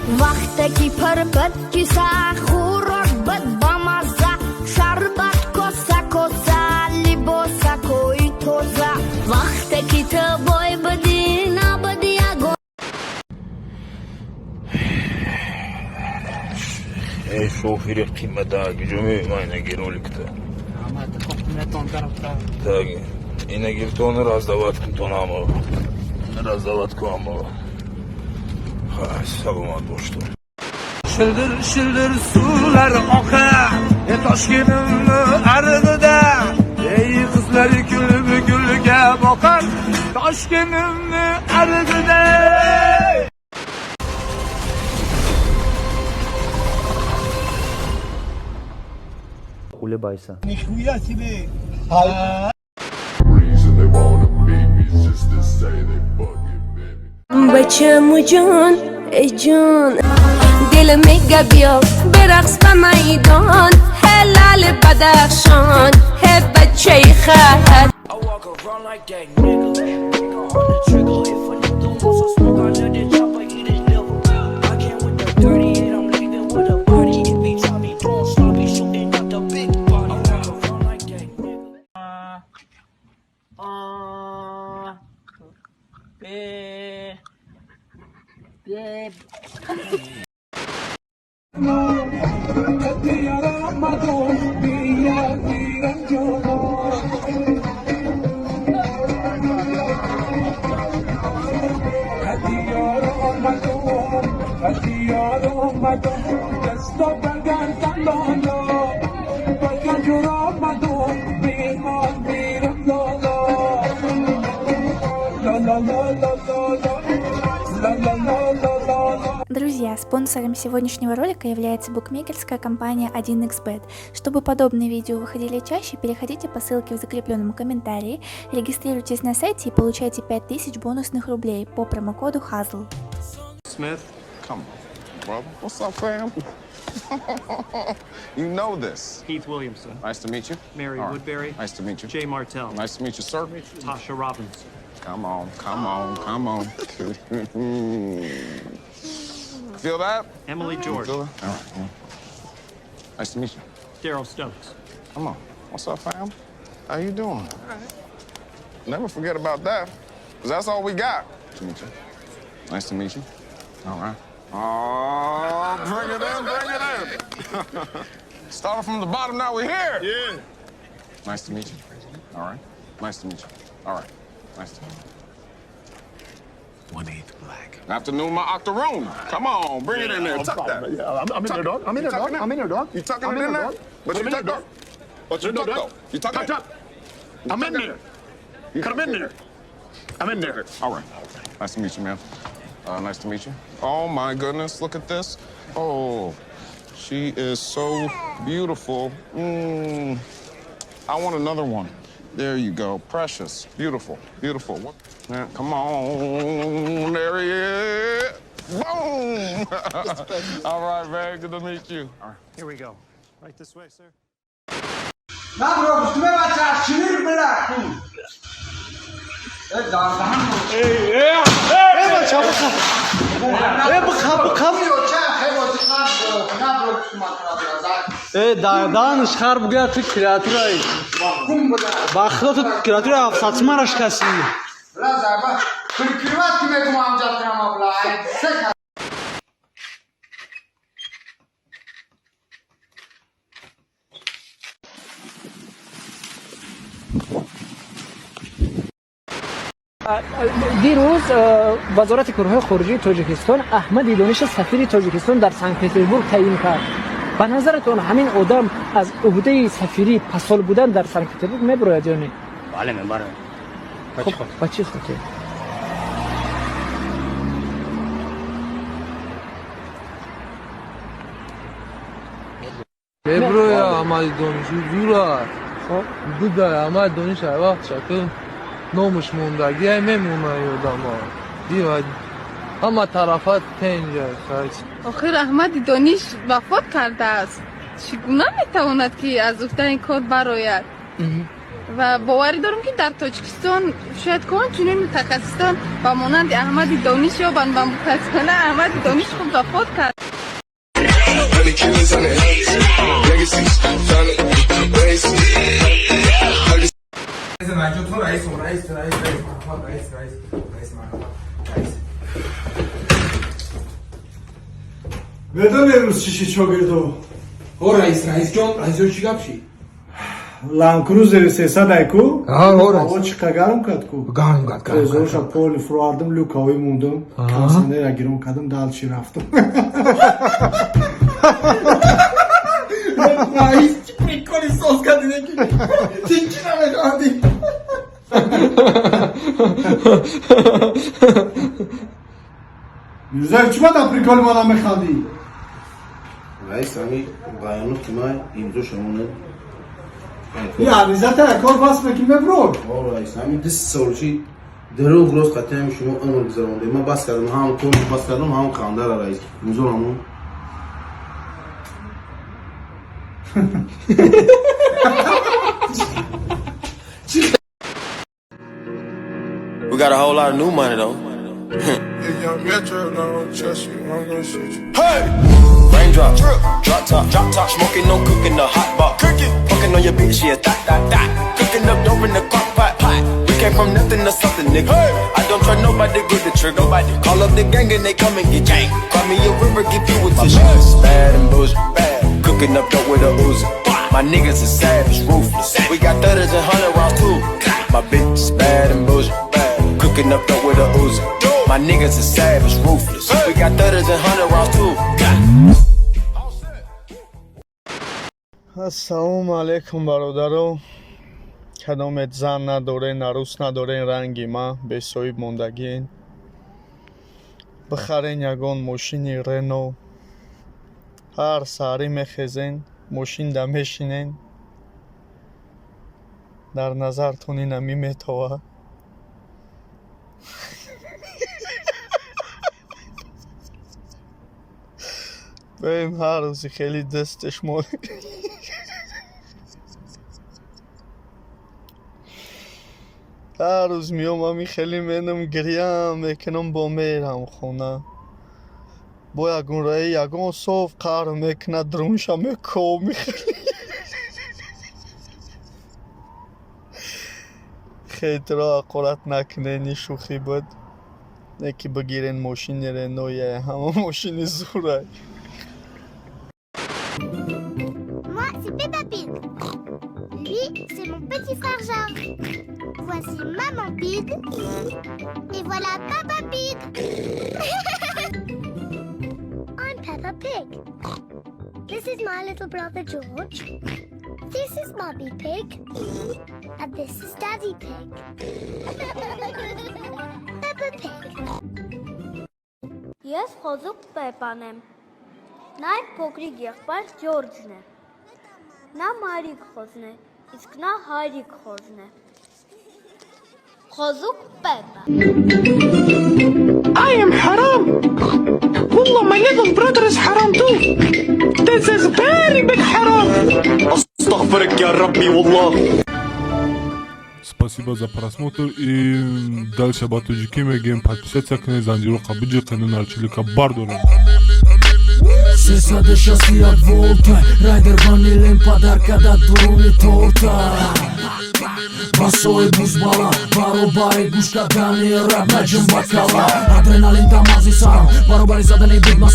Вақте ки пур буд киса, хӯрок буд бамазза, шарбат коса коса, либосакои тоза. Вақте ки ту бой будӣ, набуди ягон. Эй, шофери қимата, куҷо меои? Инаги роликта. Так, ина гиртон, раздавать кунтон ҳама. Раздавать ку ҳама. Саломат бош. Shildir shildir suvlar oqar e Toshkentimni arig'ida. Ey, qizlar kulib gulga boqar Toshkentimni arig'ida. Улыбайся. Reason they wanna meet me is just to say they fucking met me. Бачаму ҷон, эй ҷон, дил мега биё берақс ба майдон, ҳе лали Бадахшон, ҳе бачаи хат. I walk around like that nigga. Finger on the trigger. If a nigga wants some smoke, I let the chopper eat his liver. I came with the 38, I'm leaving with a body. If he try me doing sloppy, shooting out the big body. I walk around like that nigga. A B B. Друзья, спонсором сегодняшнего ролика является букмекерская компания 1xBet. Чтобы подобные видео выходили чаще, переходите по ссылке в закрепленном комментарии, регистрируйтесь на сайте и получайте 5000 бонусных рублей по промокоду HAZL. Smith. Come on, brother. What's up, fam? You know this. Heath Williamson. Nice to meet you. Mary All right. Woodbury. Nice to meet you. Jay Martell. Nice to meet you, sir. Tasha Robinson. Come on, come on, come on. Feel that? Emily George. Feel that? All right. Yeah. Nice to meet you. Daryl Stokes. Come on. What's up, fam? How you doing? All right. Never forget about that, 'cause that's all we got. Nice to meet you. Nice to meet you. All right. Oh, bring it in, bring it in. Started from the bottom, now we're here. Yeah. Nice to meet you. All right. Nice to meet you. All right. Nice to meet you. 1/8 black. Afternoon, my octoroon. Come on, bring it in there. Tuck that. Yeah, I'm in Tuck there, dog. I'm in You there, dog. tucking it? I'm in there, dog. You tucking I'm it in there? dog. But you I'm in tuck there, though. dog. But you No, tuck dog. though. You tucking Tuck, it? tuck. I'm in there. I'm in there. I'm in there. All right. Nice to meet you, man. Nice to meet you. Oh my goodness, look at this. Oh, she is so beautiful. I want another one. There you go. Precious. Beautiful. Beautiful. What? Yeah, come on. There he is. Boom. All right, man. Good to meet you. All right. Here we go. Right this way, sir. На, бро, бача, э, бихаб, бихаб. Э, даданш хар бугӯя, ту креатураи, ба худо, ту креатураи ҳафтсадсумараш касӣ. Прикрывать мегумам ҷатрама, бла. Дирӯз Вазорати корҳои хориҷии Тоҷикистон Аҳмади Дониша сафири Тоҷикистон дар Санкт Петербург таъин кард. Ба назаратон, ҳамин одам аз уҳдаи сафирӣ пасол будан дар Санкт Петербург мебарояд ё не? Бале, мебарояд. Хуб, ба чӣ хотир? Меброя Аҳмади Дониш зура буда. Аҳмади Дониш ай вақт шакл номуш мондагӣ, ай мемона одама. Ҳама тарафа тенҷа. Охир Аҳмади Дониш вафот кардааст, чӣ гуна метавонад, ки аз уҳдаи ин кор барояд? Ва боварӣ дорам, ки дар Тоҷикистон шояд кон чунин мутахассисон ба монанди Аҳмади Дониш ёбанд ва мутаассифона Аҳмади Дониш хуб вафот кард. Honey killers on the legacies, family, race. رئيس رئيس رئيس رئيس رئيس رئيس رئيس رئيس. Медони, рӯз чӣ шид, шогирдо? О, раис, раис ҷон, раис ҷон, чӣ гап шид? Ланкрузери 300 ку. О, раис. Ҳаво чӣ қа гарм кард ку. Гарм кард, гарм. Трезорша поли фуровардам, люкавӣ мондам, кондиционера гирон кардам, дальше рафтам. Раис, чӣ приколи соз кардине, ки тинчи намехоҳандӣ. Мирзоев, чӣ ба приколи ма намехандӣ? Раис, ҳами баёноти ман имзо шавонад. И аризата кор бас мекунӣ, мебро. О, раис, ҳами 2 сол чи дурӯғ рост қатъи ҳами шумо умр гузаронде. Ман бас кардам, ҳам кор бас кардам, ҳам хандара. Раис, имзо ҳамон. We got a whole lot of new money though. If Young Metro don't trust you, I'm gonna shoot you. Hey! Raindrop, drip, drop top, drop top, smoking, no cooking, the hot pot. Cooking, fucking on your bitch, yeah, that, that, that. Cooking up dope in the crock pot, pot. We came from nothing to something, nigga. Hey! I don't trust nobody, grip the trigger. Nobody. Call up the gang and they come and get gang. Cry me a river, give you a tissue. Bad and bullshit, bad. Cooking up dope with a Uzi. My niggas is savage, ruthless. We got thudders and hundred rounds too. My bitch is bad and bullshit, bad. Cooking up dope with a Uzi. My niggas is savage, ruthless. We got thudders and hundred rounds too. Ассалому алайкум, бародаро. Кадомет зан надорен, арӯс надорен, ранги ма бесоҳиб мондагиен, бихарен ягон мошини Рено. Ҳар саҳарӣ мехезен, мошинда мешинен, дар назартон ина миметова. Бем, ҳар рӯзи хеле дасташ мо ҳар рӯз меом, ами хеле менам, гирьям мекунам, бо мерам хона, бо ягон раи ягон соф қаҳр мекунад, друнша мекоми. Хейтро ҳақорат накунен, ин шӯхӣ буд. Не ки бигирен мошини Реноя, ҳама мошини зурай. Moi, c'est Peppa Pig. Lui, c'est mon petit frère Georges. Voici Maman Pig. Et voilà Papa Pig. I'm Peppa Pig. This is my little brother George. This is Mummy Pig. And this is Daddy Pig. Peppa Pig. Ես խոզուկ Պեպան եմ։ Նա իմ փոքրիկ եղբայր Ջորջն է։ Նա մայրիկ խոզն է, իսկ նա հայրիկ խոզն է։ Խոզուկ Պեպա։ I am haram. Wallah, my little brother is haram too. This is very big haram. أستغفرك يا ربي والله. Спасибо за просмотр, и дальше ба тоҷикӣ мегӯем: подписаться кунед, занҷироқа биҷиқену нарчилика бардорем. 361 волта райдер ванилем падарка дар дуруни торта. Басои бузбала баробари гӯш кардани рап наҷум ба кала адреналин дар мағзи сарам баробари задани бигма.